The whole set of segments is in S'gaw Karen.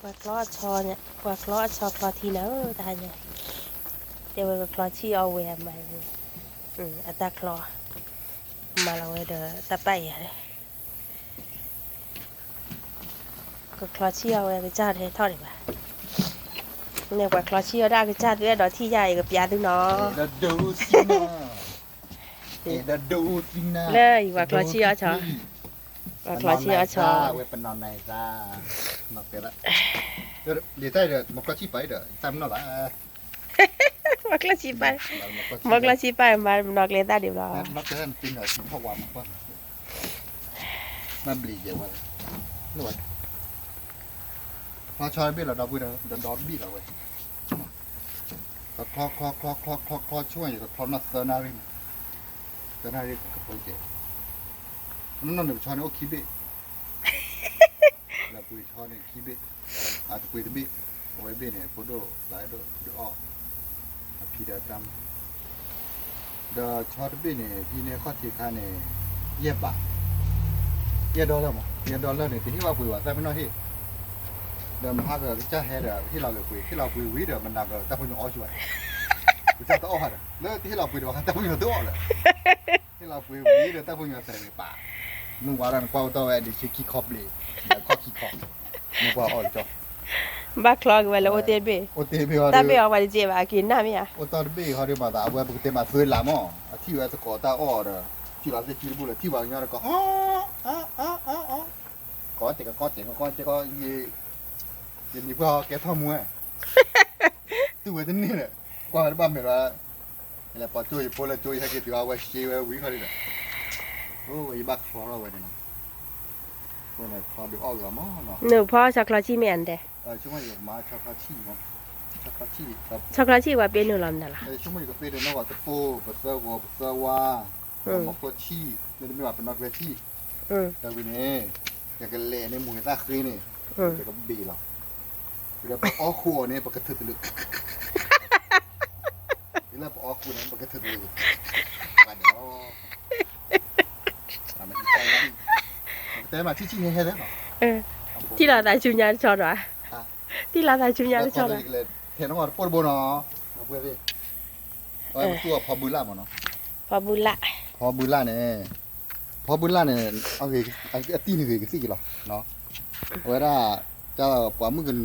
ပှၤချီအဆီန့ၣ် ပှၤချီအဆီချီထံန့ၣ်ဧၢ တဟါညါ တဲဝဲကချီဆံၣ်အီၣ်ဝဲအမါန့ၣ် အတၢ်ချီ မၤလီၤဝဲဒီးတၢ်ပာ်အံၤဧါ ကချီဆံၣ်အီၣ်ဝဲအကစၢ်တဟဲထီၣ်ဒံးဘၣ် န့ၣ်ပှၤချီဆံၣ်အီၣ်ဒၣ်အကစၢ်သုအဲၣ်ဒိးထံၣ်ယၤ ယကပျါသုနီၤ လၢအံၤပှၤချီဆံၣ်အီၣ်ဆီ ပှၤချီဆံၣ်အီၣ်ဆီ လံာ်တၢ်ဒီး မီၤကျီဆံၣ်ပာ်ဒီး တၢ်မနီၣ်ဘၣ် မီၤကျီဆံၣ်ပာ် မီၤကျီဆံၣ်ပာ်မၤမနီၤကျဲသၣ်ဒံးဘျီ နဘျံးယဲဝဲ နဝဲ ချီဆီတဘ့ၣ်လီၤ ဒီပုၢ်ဒီဒီတဘ့ၣ်လီၤဝဲ ချီချီချီချီချီချီဆိၣ်ယကချီနီၢ်သၢနၣ်ရံၣ် သၢနၣ်ရံၣ်ကပၢကဲး နီၢ်နီၢ်န့ၣ်ပဆီန့ၣ်အိၣ်ခံဘ့ၣ် လၢပှ့ၤဆီန့ၣ်ခံဘ့ၣ် အတပှ့ၤတဘ့ၣ် အဝဲဘ့ၣ်န့ၣ် ဖိဒိၣ်လၢအဲၣ်ဒိးဒုးအီၣ် အဖံဒီးတၢ်မၤ ဒီးဆီတဘ့ၣ်န့ၣ် ဟံးန့ၢ်ခီၣ်ထံးခါန့ၣ် ယဲၢ်ဘး ယဲၢ်ဒီလၢမး ယဲၢ်ဒီလၢန့ၣ် တဟ့ၣ်ဘၣ်ပှ့ၤဘၣ် တၢ်ပနီၣ်ဟ့ၣ် ဒီးမဟါကကစၢ်ဟဲဒီး ဟ့ၣ်လီၤက့ၤပှ့ၤ ဟ့ၣ်လီၤပှ့ၤဝံၤဒီး မနၤကတၢ်ဖိညိၣ်အီၣ်ဆူၣ်ဘၣ် ကစၢ်တအီၣ်ဃာ်ဒီး လၢတဟ့ၣ်လီၤပှ့ၤဒီး တၢ်ဖိညိၣ်တအီၣ်လၢ ဟ့ၣ်လီၤပှ့ၤဝံၤဒီး တၢ်ဖိညိၣ်သးပာ် မုၢ်ဝါဒီးနကွၢ်အိၣ်တီၢ်ဝဲ ဒ်ဆ့ခံခီပျ့ၤ ဒီးခီၣ်ခံခီ နကွၢ်အီၣ်ကၠီ ဘၣ်ချီက့ၤဝဲလၢအိၣ်တ့ၢ်တဘ့ၣ် အိၣ်တ့ၢ်တဘ့ၣ် တၢ်ဘ့ၣ်အီၤပှၤတကဲဘၣ် အက့ၤနၢ်မ့ၢ်ဧါ အိၣ်တီၢ်တဘ့ၣ်ဟီဒ်မးသး အဝဲပကတဲမးသွဲလးမး အထံၣ်ဝဲသကိးတၢ်အီၣ်ဒီး ထံၣ်လီၤသ့ၣ်ကံတဘိလၢ ထံၣ်ပှၤကညီဒီး ကီ ကီ ကီ ကီ ကီ ကီ ယနံၤပှၢ်ကဲထီၣ်မူဝဲ တူၢ်ဝဲတန့ၢ်ဒီး ကွၢ်ဝဲတဘၣ်မဲာ်လီၤ လဲၤပှၤကၠိယဖိလၢကၠိယဟဲက့ၤတုၤအဝဲရှဲဝဲဝံၤခီဒံးဒီး အိၣ်ဝဲယဘၣ်ချီထီၣ်ဝဲန့ၣ်နီၤ ဝဲန့ၣ်ချီဒုးအီၣ်ဂ့ၤအီၤမးနီၤ နုာ်ဖီဆီချီဆံၣ်မ့ၢ်အါန့ၣ် ဆိကမိၣ်ယကမၤဆီချီဆံၣ်မး ဆီချီဆံၣ် ဆီချီဆံၣ်ပှၤပ့ၤနုာ်လီၤမနုၤလီၤ ဆိကမိၣ်ယကပ့ၤန့ၣ် နီၢ်ဂီၤတပိၢ် ပသၢဂီၤ ပသၢဝါ မီၤကျိဆံၣ် မ့တမ့ၢ်ဘၣ်ပနီၢ်ကျဲဆံၣ် တၢ်ဝံၤန့ၣ် ယကလဲၤန့ၣ်မူၤသၣ်ဃ့န့ၣ် ယကဘ့ၣ်လီၤ ဒီးပအီၣ်ဃိအီၤန့ၣ် ပကထုးတလၢ လၢပအီၣ်ဃိန့ၣ် ပကထုးတလၢ ဘၣ်န့ၣ်လီၤ တဲမး ထံၣ်ဆံၣ်ဟဲဟဲလၢ ထံၣ်လီၤသးဆူညါတဆီဒီး ထံၣ်လီၤသးဆူညါတဆီဒီး ထဲနီၢ်ဂီၤတပိၢ်တဘိနီၤ ပှဲၤသ့ၣ် ပသူအီၤဖီဘုလၣ်မးနီၤ ဖီဘုလၣ် ဖီဘုလၣ်န့ၣ် ဖီဘုလၣ်န့ၣ် အတံၢ်န့ၣ်ဂ့ၤကသံၣ်က့ၤလီၤ အဝဲဒၣ် တၢ်ပှၤမုၣ်ကနီၤ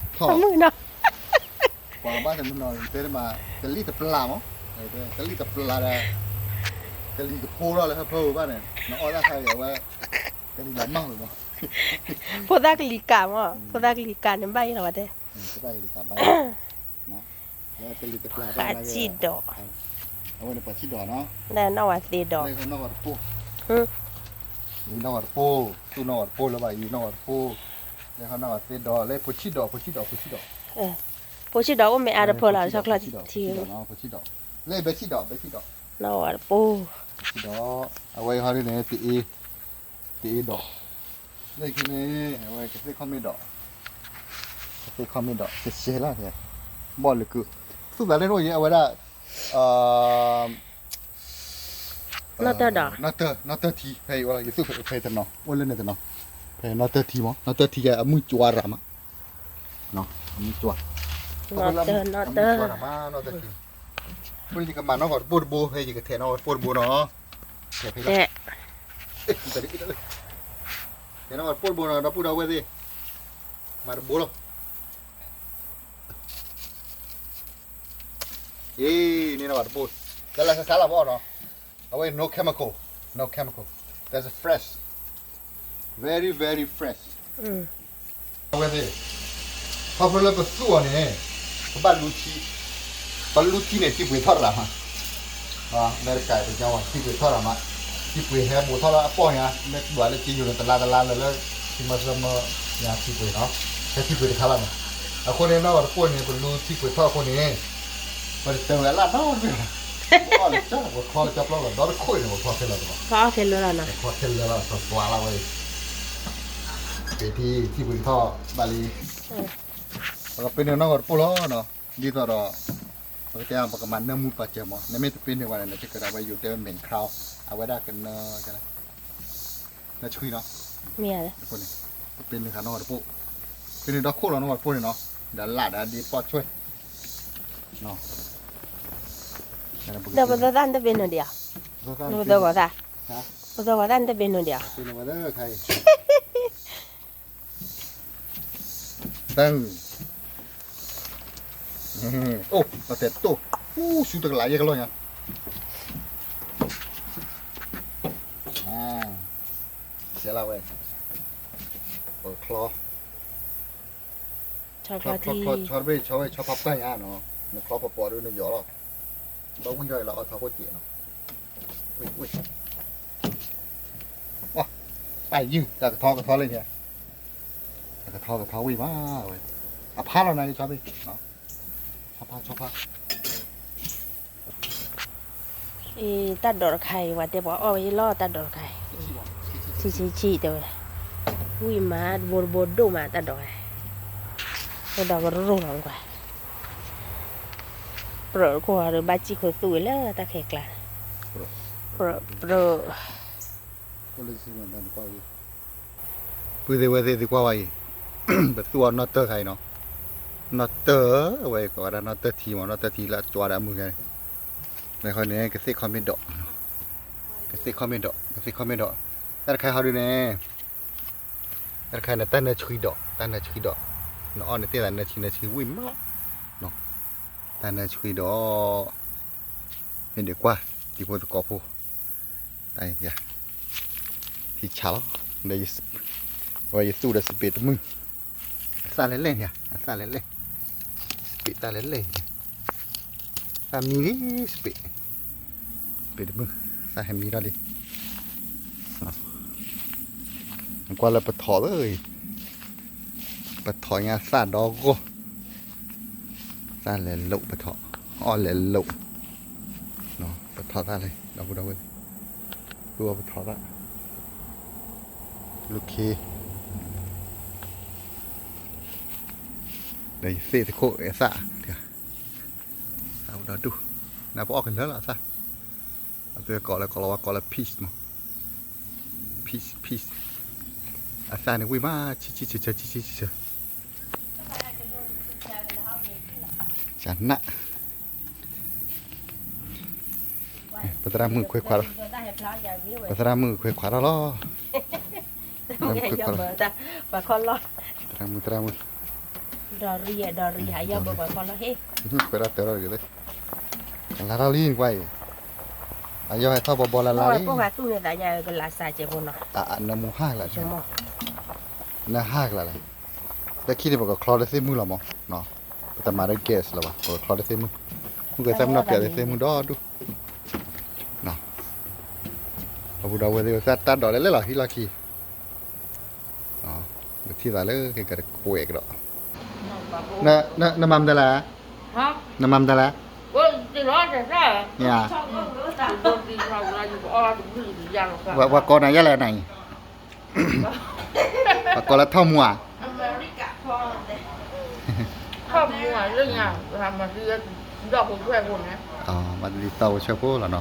ထီၣ် ပှၤဘၣ်တနီၤတဲမး ကလံၣ်တပျၢ်မး ကလံၣ်တပျၢ်ဒီး ကလံၤကဖိထီၣ်လၢဟၢဖၢဝံၤဘၣ်န့ၣ် နအီၣ်တၢ်ခါအံၤအဝဲ ကလံၤလီၤမၢ်ဝံၤမး ဖိသၣ်ကလံၤကးမး ဖိသၣ်ကလံၤကးန့ၣ်ဘၣ်အံၤလီၤဝဲတဲ ဖိသၣ်ကလံၤကးဘၣ် လၢကလံၤတပျၢ်ဘၣ် ပှၤစံၣ်ဒီး အဝဲန့ၣ်ပှၤစံၣ်ဒီးနီၤ လၢနီၢ်ဝဲသ့ဒီး နီၢ်ဝဲတပိၢ် နီၢ်ဝဲတပိၢ် သူၣ်နီၢ်ဝဲတပိၢ်လၢဘၣ်အံၤ နီၢ်ဝဲတပိၢ် လၢနီၢ်ဝဲသ့ဒီး လၢဖိဆံၣ်ဒီး ဖိဆံၣ်ဒီး ဖိဆံၣ်ဒီး ဖိဆံၣ်ဒီးအိၣ်မ့ၢ်အါတဖၢလီၤ ဆီချီထံ ဖိဆံၣ်ဒီး လၢဘဲဆံၣ်ဒီး ဘဲဆံၣ်ဒီး နီၢ်ဝဲတပိၢ် ဆံၣ်ဒီး အဝဲအံၤဟီဒ်န့ၣ် တအ့ တအ့ဒီး လၢခံန့ၣ် အဝဲကသ့ၣ်ခီၣ်မ့ၣ်ဒီး ကသ့ၣ်ခီၣ်မ့ၣ်ဒီး ကစဲလၢ ဘီၣ်လၢကု သူၣ်သးလၢနအိၣ်ယဲအဝဲဒၣ် နီၢ်တၢၢ်ဒီး နီၢ်တၢၢ် နီၢ်တၢၢ်ထံ ဖဲအံၤအိၣ်လီၤ ယသူၣ်ဖဲတနီၤ အိၣ်လၢန့ၣ်တနီၤ ဖဲနီၢ်တၢၢ်ထံမး နီၢ်တၢၢ်ထံကဲအမုၢ်ကၠွါရၤမး အမုၢ်ကၠွါ နီၢ်တၢၢ် နီၢ်တၢၢ် နီၢ်တၢၢ်ထံ ဖဲယကမၤနီၢ်ဂီၤတပိၢ်တဘိ ဖဲယကထဲးနီၢ်ဂီၤတပိၢ်တဘိနီၤ ထဲးဖဲလၢ ထဲးနီၢ်ဂီၤတပိၢ်တဘိနီၤ ဒီပုၢ်ဒီဝဲၢ်သ့ၣ် မၤတဘိလီၤ အ့ န့ၢ်နီၢ်ဂီၤတပိၢ် လၢလၢဆါဆါလီၤဘီနီၤ အဝဲ no chemical, no chemical, that's fresh, very very fresh အဝဲသ့ၣ် ခီဖျိလၢပသူၣ်အီၤန့ၣ် ပဘၣ်လူထံ ပလူထံန့ၣ် ထံပှ့ၤထီၣ်ရၤမး အမဲရကၤပညီဝဲ ထံပှ့ၤထီၣ်ရၤမး ထံပှ့ၤဟဲဘူးထီၣ်လၢအပီၢ်ညါ မ့ၢ်ဘၣ်လၢက့ယိၤန့ၣ် တလါတလါလၢလၢ ထံမၢသၢမၢညါ ထံပှ့ၤနီၤ ဟဲထံပှ့ၤတခါလီၤန့ၣ် အဃိန့ၣ် နီၢ်ဂီၤတပိၢ်န့ၣ် ပလူထံပှ့ၤထီၣ်အဃိန့ၣ် ပတတၢ်ဝဲအလၢ်နီတဘ့ၣ်ဘၣ် ပအီၣ်လၢကၠီ ပချီလၢကၠီပျီလီၤ ဒီတခိၣ်အံၤန့ၣ် ပချီခဲလၢာ်တဘၣ် ပချီခဲလၢာ်လီၤ သွါသွါလီၤဝဲအံၤ ပထံထံပှ့ၤထီၣ်ဘၣ်လံ ပကပ့ၤန့ၢ်နီၢ်ဂီၤတပိၢ်လီၤနီၤ ဒ်သိးဒီး ပကတဲပကမၤနၢမူပာ်စၢၤမး နမ့ၢ်တပ့ၤန့ၢ်ဝဲန့ၣ် နကကဒါဝဲယိၤတဲဝဲ မ့ၢ်ခရါ အဝဲဒၣ်ကနၢ နဆှံနီၤ အဃိန့ၣ် ပပ့ၤန့ၢ်ဃာ်နီၢ်ဂီၤတပိၢ် ဖဲန့ၣ်ဒီခိၣ်လီၤနီၤ ပှၤဖိန့ၣ်နီၤ, ဒီးလၢ်ဒီးဒ့ပီၣ်ဆွဲ, ဒီးပသၢသၣ်နတဘ့ၣ်နုာ်ဒံးဧါ, ပသၢဂီၤသၣ်, ပသၢဂီၤသၣ်နတဘ့ၣ်နုာ်ဒံးဧါ, တၢ် အိၣ်တဲတိၢ်, အူ ဆူတကလးယဲၢ်ကလီၢ်ညါ, ဆဲးလၢဝဲ, ပချီ ဆီတဘ့ၣ် ဆီဝဲ ဆီဖးပှၢ်ညါနီၤ, နချီဖးပီၤဒုးနယီၤလီၤ, ဘၣ်ဝံၣ်ထီၣ်အံၤလီၤ အီထီခိၣ်စဲးနီၤ, ဝံၣ်ဝံၣ်, ပၢ်ယုၢ် တၢ်ကထီကထီလၢညါ, တၢ်ကထီကထီဝံၣ်မးဝဲ, အဖးလီၤနၤကဆီဘ့ၣ်, ဆီဖး ဆီဖး အ့ တၢ်ဒိးတခါအံၤ ပှၤတဲပှၤအီၣ်ဝဲယလီၤ တၢ်ဒိးတခါအံၤ, ဆံဆံဆံတဲဝဲ, ဝံၣ်မး တဘိတဘိဒိၣ်မးတၢ်ဒိး, အိၣ်ဒီးကရိၢ်လီၤကွၢ်, ပြၢးခိၣ်ဒီးဘၣ်စံၣ်ခိၣ်သူၣ်ဝဲလၢတၢ်ခဲကျါ, ပြၢးပြၢး, ပုၢ်သ့ၣ်ဝဲၢ်သ့ၣ်သ့ၣ်ကွၢ်ဝဲအံၤ, ပသူအီၤနီၢ်တၢၢ်ခါအံၤနီၤ, နီၢ်တၢၢ်, အဝဲကိးဝဲဒၣ်နီၢ်တၢၢ်ထံမး နီၢ်တၢၢ်ထံလၢအကၠွါဒီးအမုၢ်ခါန့ၣ်, ဝဲဃီန့ၣ် ကသ့ၣ်ခီမ့ၢ်ဒီး, ကသ့ၣ်ခီမ့ၢ်ဒီး ကသ့ၣ်ခီမ့ၢ်ဒီး, တၢ်တခါဟီဒုန့ၣ်, တၢ်တခါန့ၣ် တၢ်နၢဆှံဒီး တၢ်နၢဆှံဒီး, နအီၣ်န့ၣ်သ့ၣ်သးနၢဆှံနၢဆှံဝံၣ်မး, တၢ်နၢဆှံဒီး, မ့ၢ်ဒုးကွၢ်, တံၤဖိသကိးဖိ, တၢ်, ထံဆးလီၤ, ဝဲယသူၣ်ဒီးစပံးတမုၢ်, အသၣ်လဲၣ်လဲၣ်န့ၣ် အသၣ်လဲၣ်လဲၣ်, စပံးသၣ်လဲၣ်လဲၣ်, သၣ်မံလံစပံး, စပံးတမုၢ်, သၣ်ဟဲမံထီၣ်လံ, ကွၢ်လၢပထီၣ်လၢ, ပထီၣ်ညါသၣ်ဒီဂီၢ်, သၣ်လဲၤလိာ်ပထီၣ်, အီၣ်လဲၤလိာ်, ပထီၣ်သၣ်လဲၣ် ဒီပုၢ်ဒီဝဲၢ်, သူၣ်အီၤပထီၣ်သၣ်, လူၤခ့, ဒီးယသ့ၣ်သခိၣ်အသၣ်, သၣ်အိၣ်ဒီဒူၣ်, နပအီၣ်ကလၢာ်လီၤအသၣ်, အသုကိးလၢကိးလီၤဝဲကိးလၢ peach မး, peach peach, အသၣ်န့ၣ်ဝံၣ်မး ဆံးဆံးဆံးဆံးဆံးဆံးဆံး, ကနၣ် ပသရၣ်မုၣ်ခွဲခွါလီၤ, ပသရၣ်မုၣ်ခွဲခွါထီၣ်လီၤ, ပှၤခီလီၤ, သရၣ်မုၣ် သရၣ်မုၣ်, ဒီးရံ ဒီးရံ ယဘၣ်ပှၤခီလီၤဟ့ၣ်, ခွဲးဒၣ်တၢ်ထီၣ်တဂ့ၤလၢ, လါထီၣ်လံကွၢ်အံၤ, အယီၤဟဲထီၣ်ဘီဘီလၢ်လၢ်လံ, ပှၤသူၣ်န့ၣ်သးယကလးစၢ်စဲးဖိနီၤ, နမူဟၣ်ကလး, နဟၣ်ကလးလဲၣ်, လၢခံန့ၣ် ပကချီလၢသ့ၣ်မုၢ်လီၤမး, ပတမၤလၢ gas လၢၤဘၣ်, ပကချီလၢသ့ၣ်မုၢ်, မုၢ်ကသၣ်မုၢ်နီၢ်ပၠးလၢသ့ၣ်မုၢ်ဒီဒူၣ်, အပူၤဒီးဝဲသ့ၣ်တၢ်ဒိးလဲၣ်လဲၣ်လီၤ ဟံၣ်လီၢ်ခံ, ပထံၣ်သးလၢကကွဲးကဒီး, နမၤမတၤလဲၣ်, နမၤမတၤလဲၣ်, ပှၤကိးနၤယဲလဲၣ်နၤအံၤ, ပှၤကိးလၢထီၣ်မူဧါ, မၤတလံၤသီဝဲဆၢဖိလီၤနီၤ,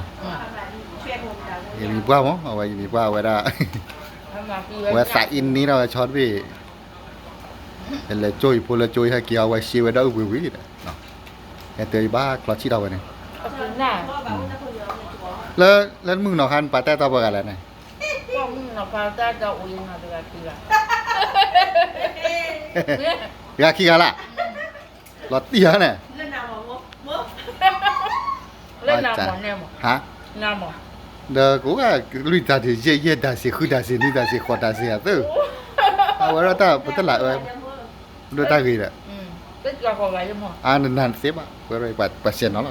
ယမံၤပှၢ်မး အဝဲယမံၤပှၢ်ဝဲဒၣ်, ဝဲသးအ့န့ၣ်ဒီးဝဲဆီတဘ့ၣ်, လဲၤကၠိအံၤဖိလၢကၠိအံၤဟဲက့ၤအီၤဝဲရှဲဝဲဒၣ်အုၣ်ဝံၤဝံၤဒီး, ဟဲတၢ်အံၤဘၣ်ကျီဆံၣ်ထီၣ်ဝဲန့ၣ်, လၢမုၢ်နီၤခါနပာ်တၢ်တီပှၤဂၤလဲၣ်န့ၣ်, ဂၤခံဂၤလၢ်, လီၤတံၢ်ဧါန့ၣ်, ဟါ, ဒီးကအိၣ်ဂၤလွံၢ်တၢ်တံၢ် ယဲၢ်ယဲၢ်တၢ်စံး ဃုတၢ်စံး နွံတၢ်စံး ဃိးတၢ်စံးအသၢ, အဝဲဒၣ်တၢ်ပတလးအၢ, ဒိၣ်တၢ်ဂ့ၤဒီး, အနနၤသ့ဘၣ် ဝဲပှၤစဲးနီၤလ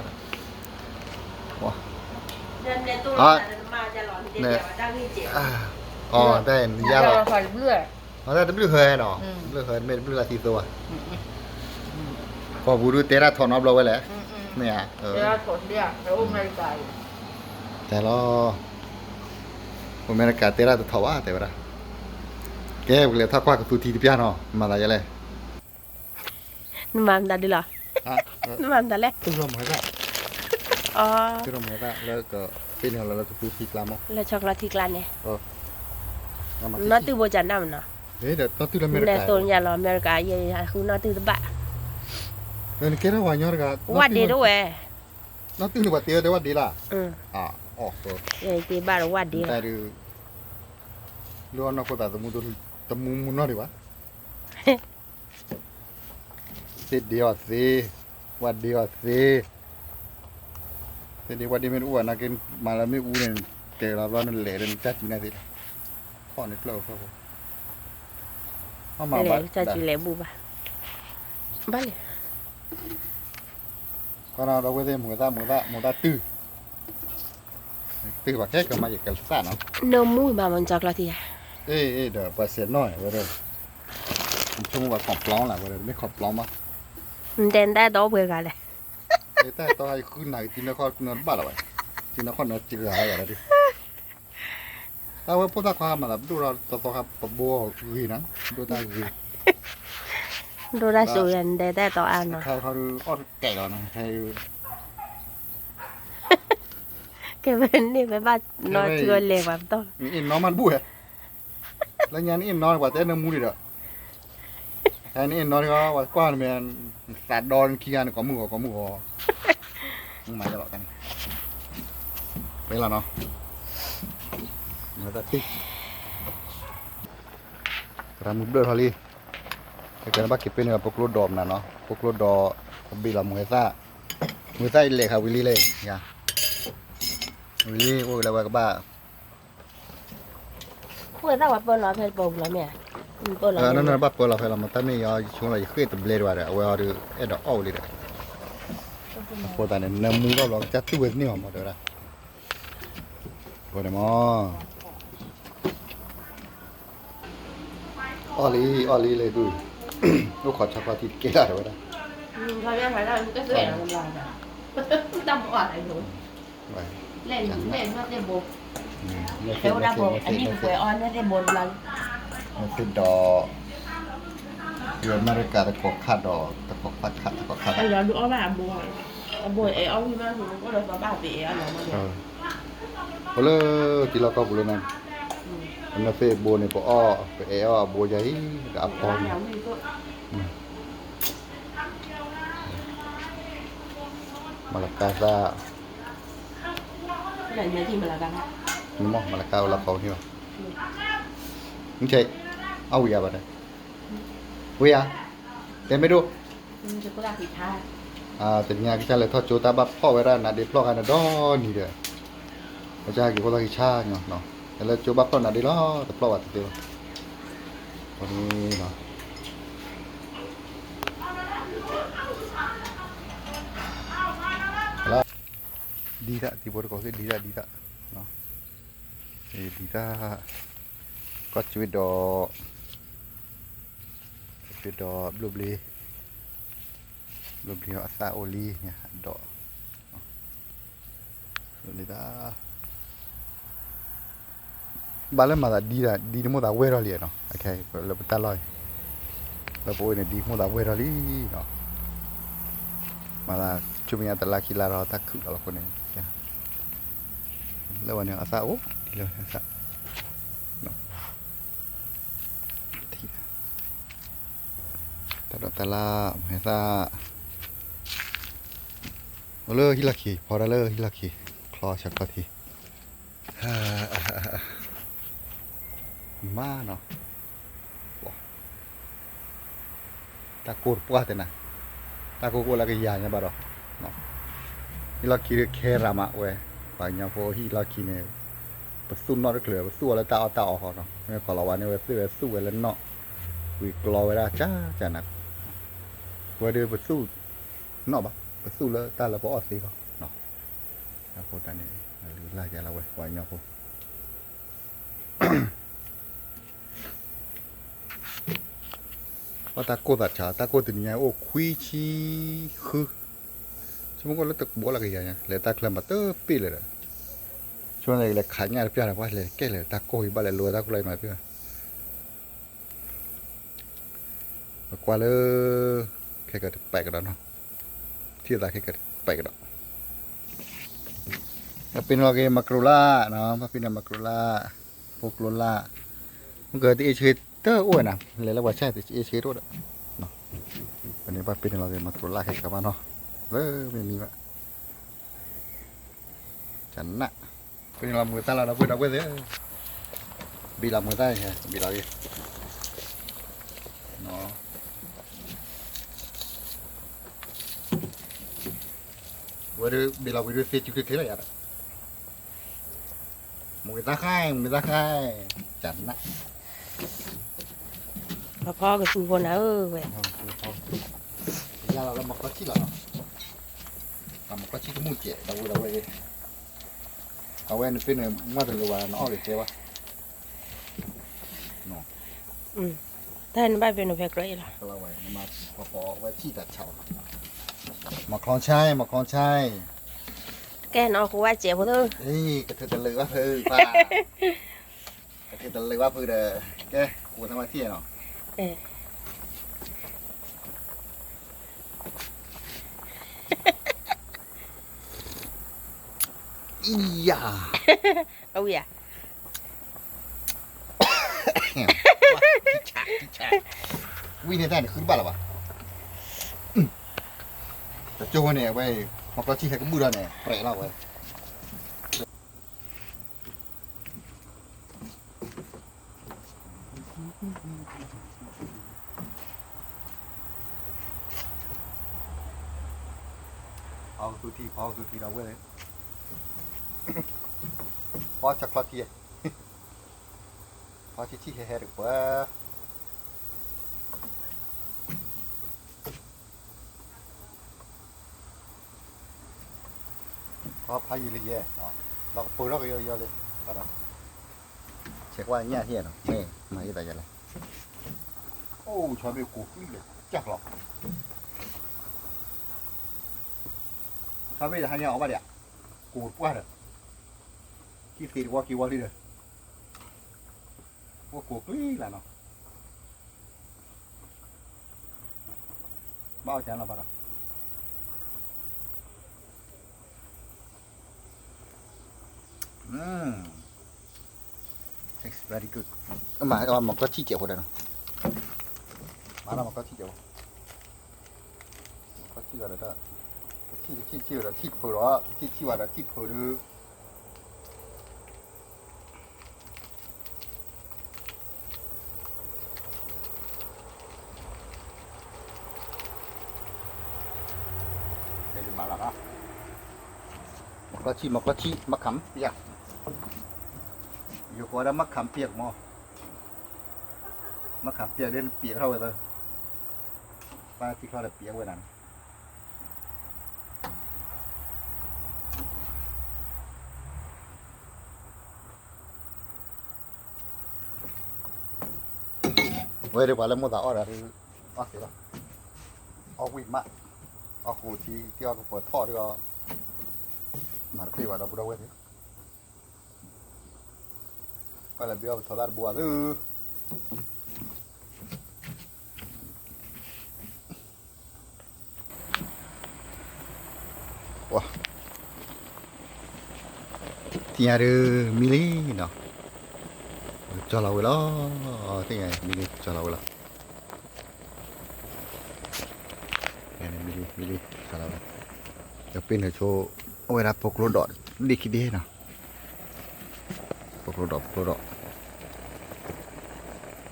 ီၤ, အ, အ, တၢ်နယါလီၤ, အတၢ်တဘျုးဟဲနီၤ, တဘျုးဟဲမ့ၢ်တဘျုးလၢသံသိဘၣ်, ပှၤပူၤဒုးတဲတၢ်ထီၣ်နီတဘျီဝဲလဲၣ်, မ့ၢ်ဧါ, တဲလီၤ, ပှၤအမဲရကၤတဲတၢ်တထီၣ်ဘၣ် တဲဝဲဒၣ်, ကဲ ပကလဲၤထီၣ်ကွၢ်ကသူထံတပျၢ်နီၤ မၤသးယဲလဲၣ် နမၤမတၤဒုလီၤ, နမၤမတၤလဲၣ်, လၢကသ့ၣ်နီၣ်လၢကသူထံကျါမး, လၢဆီကျီထံကျါန့ၣ်, နီၢ်တုၢ်ဘိကနၣ်မနီၤ, ဒီးနီၢ်တုၢ်လၢအမဲရကၤ လဲၤသိညါလီၤ အမဲရကၤ ယဲယဃုနီၢ်တုၢ်တဘၣ် နကဲထီၣ်ပှၤညီတဂၤ ဝၣ်ဒ့တဝဲ နီၢ်တုၢ်န့ၣ်ပှၤတ့ဝဲတဲဝၣ်ဒ့လၢ ယတ့ဘၣ်ဒီးဝၣ်ဒ့လီၤ လၢအနီၢ်ခိသး တမူမူနီၢ်ဒံးဘၣ် သ့ၣ်ဒ့အီၤသ့, ဝၣ်ဒ့အီၤသ့, သ့ၣ်ဒ့ဝၣ်ဒ့မ့ၢ်တအိၣ်ဘၣ်နာ်က့ မၤလၢမ့ၣ်အူန့ၣ် ကဲလီၤဘျီနလဲၤဒီးနတၢ်စုနဲၣ်သ့, ခီၣ်န့ၣ်ကျၢၢ်အဃၢဖိ, လဲၤတၢ်စုလဲၤဘူၣ်ဘၣ်, ဘၣ်လဲၤ, ခီၣ်ဒီးဝဲသ့ၣ် မိၢ်သၣ် မိၢ်သၣ် မိၢ်သၣ်တုၤ တုၤဘၣ်ခဲကမၤယကစၢ်နီၤ, နမူဘၣ်မၤကၠီကျီထံဧါ, အ့ၣ်အ့ၣ်ဒီးပှၤစဲးနီၣ်ဝဲဒၣ်, ဆိကမိၣ်ဘၣ် ခီၣ်ပျီလၢ်ဝဲဒၣ် မ့ၢ်ခီၣ်ပျီမး, နတဲနတၢ်အဲၣ်တီအိၣ်ပှဲၤဂၤလဲၣ်, တၢ်အဲၣ်တီဟဲဃုနၤက့ၤ တံၤနခီၣ်နတဘၣ်လၢၤဘၣ်, တံၤနခီၣ်နစှၤဂၤဒၣ်ဒုး, တၢ်ဝဲဖိသၣ်ခွါမၤသးပဒိၣ်ထီၣ်သီသီခါ ပဘိအီၤဂ့ၤနီၤ, ဒိၣ်တၢ်ဂ့ၤ, ဒိၣ်တၢ်စိၤယၤ နတဲတၢ်အဲၣ်တီအါနီၤ, ခါခီဒုးအီၣ်တကဲးလီၤနီၤ, ခဲအံၤ ကဲဝဲန့ၣ် ဖဲဘၣ်နီၢ်ထံအီၤလဲၤပှၤပတီၢ်, နအ့ၣ်နီၢ်မးတဘူၣ်ဝဲ, လၢညါနအ့ၣ်နီၢ်ပှၤတဲနမူဒံးဒီး, နအ့ၣ်နီၢ်ဒီး ပှၤကွၢ်နမဲာ်, သးဒီနခံဂၤန့ၣ် ကိးမုၢ်ဂီၤ ကိးမုၢ်ဂီၤ, မၤယလီၤတၢ်န့ၣ်, ဝဲလီၤနီၤ, မၤတၢ်တံၢ် သရၣ်မုၣ်ဘျၢၣ်ထီၣ်လံ, ကဲကဲနဘၣ်က့ၤပ့ၤန့ၢ် ပကျိဒီးမနုၤနီၤ, ပကျိဒီး အဘ့ၣ်လီၤ မုၢ်ဟဲသၣ်, မုၢ်ဟဲသၣ်အံၤလဲၤခးဝံၤလံလဲၣ်, ဝံၤလံ အိၣ်ဝံၤလၢဝဲကဘၣ်, မုၢ်ဟဲသၣ်ဝဲပၢလီၤဖဲပၢပူၤလီၤမ့ၢ်ဧါ, ပၢလီၤ, နဘၣ်ပၢလီၤဖဲလီၤ မတၢ်မ့ၢ်ယီ ယဆိကမိၣ်လီၤ ယဃ့ၢ်တဘျဲဒံးဘၣ်ဒီး အဝဲအီၤဒုးအဲၣ်ဒိးအီၣ်ဝံၤလံဒီး, အဃိသတးန့ၣ် နမူထီၣ်ဘျီ ကစၢ်တူၢ်ဝဲတန့ၢ်ဘၣ်မး တဲဝဲဒၣ်, အဃိန့ၣ်မး အီၣ်လံ အီၣ်လံလၢဒုး, အိၣ်ခိးဆီခီၣ်ထံတကဲလၢ်တဲဝဲဒၣ်, လဲၣ် လဲၣ် နသ့ၣ်ဘိ, နသ့ၣ်ဘိ, နသ့ၣ်ဒီး, အမဲရကၤတကိးခးဒီး တကိးခးခးတကိးခးခး အိၣ်လၢ တံၤလီၢ်ကီၢ်ပူၤလၢန့ၣ်, ပနသ့ၣ်ဘိန့ၣ် ပအီၣ် ပအဲၣ်အီၣ်အဘိယၤအံၤ ဒီးအဖီန့ၣ်, မလကၤသၣ်, မ့ၢ်မလကၤအိၣ်လၢဖီန့ၣ်လီၤ, အဝံၤယၤဘၣ်ဒီး, ဝံၤယၤ, တဲမ့ၢ်ဒိၣ် တနံၤအံၤကစၢ်လဲၤထီၣ်ကၠိတၢ်ဘၣ်ဖျီၣ်ဝဲဒၣ်နါဒ့ဖျီၣ်ခါန့ၣ်ဒီနံၤဒီး, ကစၢ်ဟဲက့ၤဖိသၣ်ခံဆါညီ, လၢကၠိဘၣ်ဖျီၣ်နါဒ့လီၤ တဖျီၣ်ဘၣ်တသ့ဘၣ်, အဃိန့ၣ်လီၤ, ဒ်တၢ် တံၤဖိတကိးသ့ၣ်ဒ်တၢ်ဒ်တၢ်, ဒ်တၢ်, ကီၢ်စူဒီး ကီၢ်စူဒီးဘျိၣ်ဘျ့, ဘျိၣ်ဘျ့အသၣ်အိၣ်လံ, အဒီး, လၢတၢ်, ဘၣ်လၢမၤသးဒ်တၢ် ဒ်တမိၣ်သးဝဲၢ်ထီၣ်လံနီၤ, လၢပတၢ်လီၢ်အံၤ, လၢပအိၣ်န့ၣ် ဒ်မိၣ်သးဝဲၢ်ထီၣ်လံနီၤ, မၤသးဆူမဲာ်ညါတလါခံလါဒီးတၢ်ခုၣ်လီၤလီၤအဃိန့ၣ်, လၢဝဲန့ၣ်အသၣ်အိၣ်ဒ်လၢအသၣ်, တၢ်ဒီးတၢ်လၢမဟဲသၣ်, အိၣ်လၢဟံၣ်လီၢ်ခံ ဖီတၢ်လၢဟံၣ်လီၢ်ခံ, ချီဆၢခီၣ်ထံး, မးနီၤ, တၢ်ကိၢ်တပှၢ်တဲနၤ, တၢ်ကိၢ်ကအိၣ်လၢကယၤညါဘၣ်ဒီး, ဟံၣ်လီၢ်ခံဒီးခဲရၤမးဝဲ, ပှၤကညီဖိဟံၣ်လီၢ်ခံန့ၣ်, ပသူၣ်နီၣ်တချုး ပသူၣ်အီၤလၢတၢ်အီၣ်တၢ်အီဃီနီၤ, မ့ၢ်ကီးလီၤဝါန့ၢ်ဝဲသ့ၣ်ဝဲသူၣ်ဝဲလၢနီၣ်, ဝံၤကျီဝဲဒၣ်ကၢ်ကၢ်နၤ, ဝဲဒီးပသူၣ်နီၣ်ဘၣ် ပသူၣ်လၢတၢ်လၢပအီၣ်သ့ဃီ, အဃိသတးန့ၣ်, လၢယၤလၢဝဲပှၤကညီဖိ ပှၤတၢ်ကိၢ်သးဆး တၢ်ကိၢ်တနံၤညါအိၣ်ခွံဆံဃု, ဆိကမိၣ်လၢတဘိလၢကယၤညါ လဲၤတၢ်ချၢမးတပ့ၢ်လၢၤဒီး, ဆိကမိၣ်လဲၤခးညၣ်တပျၢ်ဒီး ပှၤလဲၤကဲလဲၤတၢ်ကိၢ်အံၤဘၣ်လဲၤလိတၢ်ကိၢ်လၢအံၤမးတပ့ၢ်ဘၣ် ပကွၢ်လၢ ခဲကတပဲာ်ကဒီးနီၤ, ထံၣ်သးခဲကတပဲာ်ကဒီး, ဘၣ်ပ့ၤနီၣ်က့ၤမၤကရိၤလၢ်, ဘၣ်ပ့ၤနီၣ်မၤကရိၤလၢ်, ဖိကျိလၢ်, မ့ၢ်ကတအ့ၣ်ဆ့ အိၣ်ဝဲနၤ လဲၤလၢပှၤဆၣ် တအ့ဆ့တအိၣ်ဒီး, ပန့ၣ်ဘၣ်ပ့ၤန့ၣ်လီၤ မၤတြိၤလၢ်ခဲကၤဘၣ်နီၤ, လၢမ့ၢ်မံဘၣ်, ကနၣ်, ပ့ၤန့ၣ်လီၤမုာ်သၣ်လီၤ ဒီပုၢ်ဒီဝဲၢ်သ့ၣ်, ဘံၣ်လီၤမုာ်သၣ် ဘံၣ်လီၤဂ့ၤ, ဝဲဒၣ်ဘံၣ်လီၤဝံၤဒုးသ့စုချ့ချ့လီၤယၤဒီး မုာ်သၣ်ဃါ မုာ်သၣ်ဃါ, ကနၣ်, ပဖီကသူဖိနၤဧၢဝဲ, ယၤလီၤလၢမီၤကျီၢ်ဆံၣ်လီၤနီၤ, မီၤကျီၢ်ဆံၣ်တမူၢ်ကဲး ဒီပုၢ်ဒီဝဲၢ်သ့ၣ်, အဝဲနပ့ၤန့ၣ် မ့ၢ်တလိၤဘၣ် နအီၣ်က့ၤကဲဘၣ်, တၢ်နဘၣ်ပ့ၤန့ၣ်ဖဲကြၢးအံၤလီၤ, ဝဲဆံၣ်တၢ်ဆါ, မီၤကျီၢ်ဆံၣ် မီၤကျီၢ်ဆံၣ် ကဲနအီၣ်ဃိဝဲစဲးဖိသၢ, ကထုးတလၢာ်ဘၣ်ဖုပၢ်, ကထုးတလၢာ်ဘၣ်ဖုဒီး, ကဲ, အိၣ်သးဝဲထံၣ်နီၤ, အံယၤ, အဝံယၤ, ဝံန့ၣ်တၢ်န့ၣ်ဃုတဘၣ်လၢၤဘၣ်, တကၠိဝဲန့ၣ် အဝဲ, မီၤကျီၢ်ဆံၣ်ဟဲကဘူၣ်ဒီးန့ၣ် ပြဲးလီၤဝဲ ဖီကသူထံ ဖီကသူထံဒီးဝဲ, ဖီဆီချီထံ, ဖီဆံဆံဟဲဟဲတကပၤ ခီဖးယံာ်လံယဲ, လီၤကပၢၤထီၣ်ကယီယီလံ, ဘၣ်ဒီး, ဆဲးကွၢ်ညၣ်ဟ့ၣ်နီၤ မ့ၢ်မၤဟ့ၣ်သးယၤလဲၣ်, အိၣ်ဆီဘ့ၣ်ကိးကွံာ်လၢကၢ်ကျီ, ဆီဘ့ၣ်တဟါညါအီၣ်ဘၣ်ဒံး, ကိးတပှၢ်ဒီး, ဟံၣ်သ့တဝီက့ၤဝီလံဒီး, အိၣ်ကိးကွံာ်လၢနီၤ ဘၣ်အီၣ်ကလီၤဘၣ်ဒီး, မၤ မၤကီၢ်ထံၣ်ကဲးဖိဒီးနီၤ, မၤနီၤမၤကီၢ်ထံၣ်ကဲးဖိ, မၤကီၢ်ထံၣ်ဝဲဒီး, ကထံၣ်ကထံၣ်ထံၣ်ဝဲဒီးထံၣ်တဖုဒီး ကထံၣ်ထံၣ်ဝဲဒီးထံၣ်တဖုဒီး မၤလီၤ, မၤကီၢ်ထံၣ် မၤကီၢ်ထံၣ် မခၣ်ပၠၣ်, ယကိးဝဲဒၣ်မခၣ်ပၠၣ်မး, မခၣ်ပၠၣ်ဒီးပၠၣ်ထီၣ်ဝဲသၢ, ပၢ်ထံချီဒီးပၠၣ်ဝဲဒၣ်န့ၣ် ဝဲဒၣ်ပှၤလၢမိၣ်သးအီၣ်ဒီး အီၣ်သ့လီၤ, အီၣ်ဝံၣ်မး, အီၣ်ဃိးထံ ထံအီၣ်ကပၢၤထီၣ်ဒီး, မၤတပ့ၢ်ဘၣ်ဒီပုၢ်ဒီဝဲၢ်သ့ၣ်, ပှၤလၢဘ့အီၣ်ပထီသၣ်တဘိအသု သ့ၣ်ညါဒုးမံလံနီၤ, ကၠီလီၤဝဲလီၤ, သ့ၣ်ညါမံလံကၠီလီၤဝဲလီၤ, မံလံမံလံ, ဒီးပ့ၤန့ၣ်ဆိ အဝဲဒၣ်ဖိကျိဒီးဒ့ခံဒ့နီၤ, ဖိကျိဒီး ဖိကျိဒီး, ဖိကျိဒီး ဖိကျိဒီး, ပ့ၤနီၤဖိကျိဒီးတဘ့ၣ်ခံဘ့ၣ် ဝံ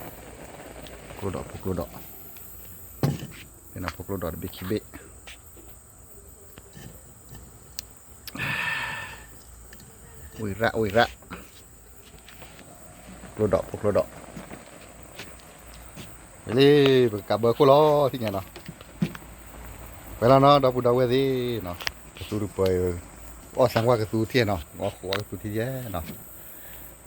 ရၣ် ဝံရၣ်, ကျိဒီး ဖိကျိဒီး, လံ ပကကးဘၢခိၣ်လီၤ သ့ၣ်ညါနီၤ, ပှဲၤလီၤနီၤ ဒီပုၢ်ဒီဝဲၢ်သ့ၣ်နီၤ, ကသူတပၢၤ, အီၣ်ဆၣ်ကွၢ်ကသူထံၣ်နီၤ, အီၣ်ဃိးအီၣ်ကသူထံၣ်ယဲနီၤ, လၢ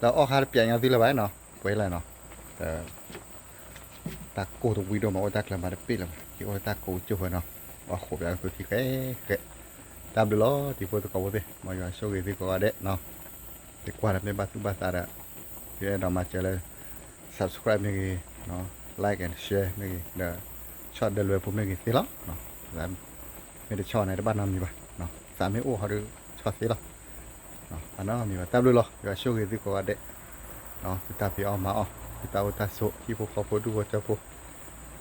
အီၣ်ခါတပျးညါသုလၢၤဘၣ်နီၤ, ပှဲၤလၢ်နီၤ တၢ်ကိၢ်တဝံၤဒိၣ်မး အိၣ်တၢ်ကျၢၤမၤတပ့ၢ်လၢၤဘၣ်, ကအိၣ်တၢ်ကိၢ်ကၠိၢ်ဝဲနီၤ, အီၣ်ဃိးပျးကသူထံၣ်ဃဲဃဲ, တၢ်ဘျုးလီၤ တံၤဖိသကိးဖိသ့ၣ်, မ်ယွၤဆိၣ်ဂ့ၤသုကိးဂၤဒဲးနီၤ, သုကွၢ်ဒီးမ့ၢ်ဘၣ်သူၣ်ဘၣ်သးဒီး, သုအဲၣ်ဒိးမၤစၢၤလၢ subscribe မ့ၢ်ဂ့ၤ, like and share မ့ၢ်ဂ့ၤ, ဒီး share ဒီးလွဲဖိမ့ၢ်ဂ့ၤသ့လီၤ, မ့ၢ်တဆီၣ်န့ၣ် တဘၣ်နီတမံၤဘၣ်, သးမ့ၢ်အိၣ်ဟီဒီးဆီၣ်သ့လီၤ, ဘၣ်နီတမံၤဘၣ်, တၢ်ဘျုးလီၤ ယွၤဆိၣ်ဂ့ၤသုကိးဂၤဒဲး, သုတၢ်ဖံးအီၣ်မၤအီၣ် တၢ်အိၣ်တၢ်ဆိး ဟံၣ်ဖိဃီဖိဒူၣ်ဖိထၢဖိ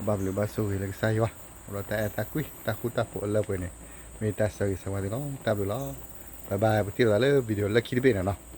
ဘၣ်ဘျုးဘၣ်ဆိၣ်ဂ့ၤလၢကစၢ်ယွၤ, အိၣ်ဒီးတၢ်အဲၣ်တၢ်ကွံ တၢ်ဃူတၢ်ဖိးအလၢပှဲၤန့ၣ် မ့ၢ်တၢ်ဆၢဂ့ၤဆၢဝါသုလီၤ. တၢ်ဘျုးလီၤ. Bye bye ပထံၣ်လိာ်သးလၢ video လၢခံတဘ့ၣ်န့ၣ်လီၤ.